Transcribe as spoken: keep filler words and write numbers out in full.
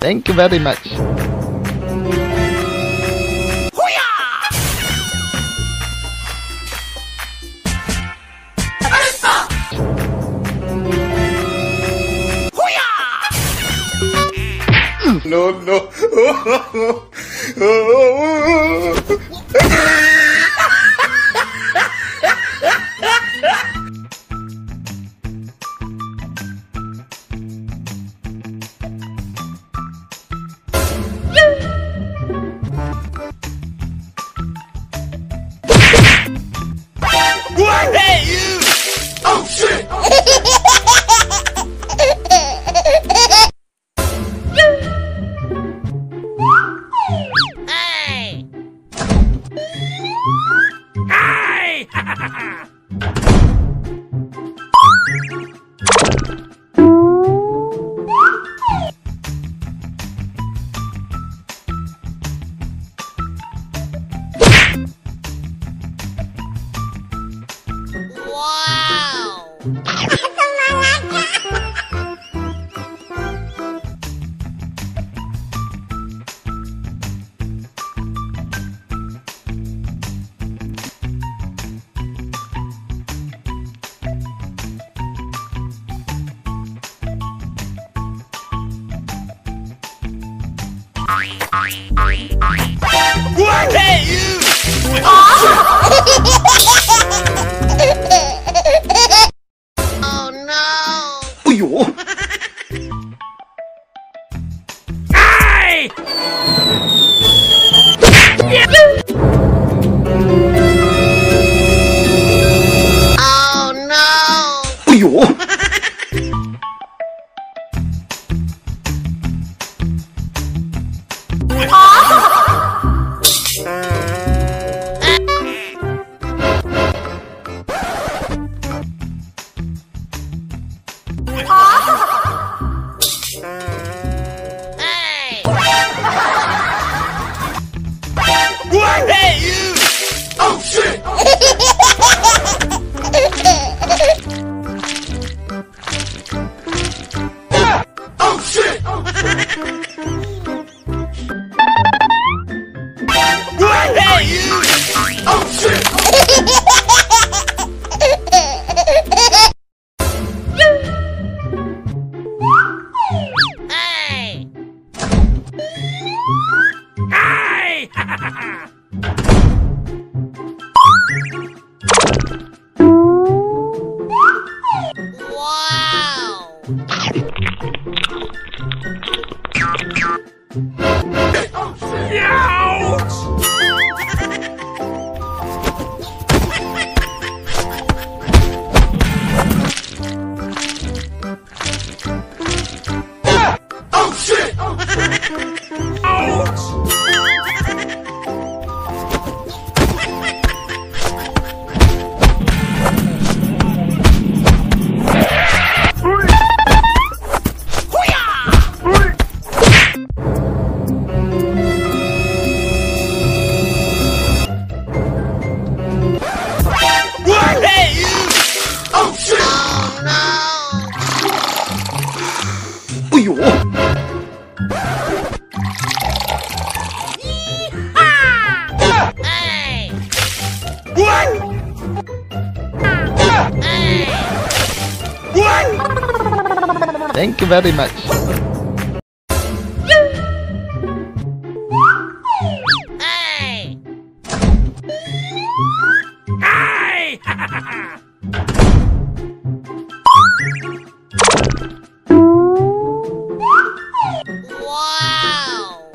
Thank you very much. No, no. Hey, you! Oh, shit! Hey! Hey! Wow! Oh no! Uyo! Hey! Oh no! Uyo! Hey! Hey, you! Oh, shit! Oh, shit! Hey, you! Oh, shit! Hey! Hey! Wow! Oh, shit! Oh, shit! Ouch! Hey, you! Oh, shit! Oh, no! Uyo! Hey! Hey! Thank you very much. Hey! Hey! Wow!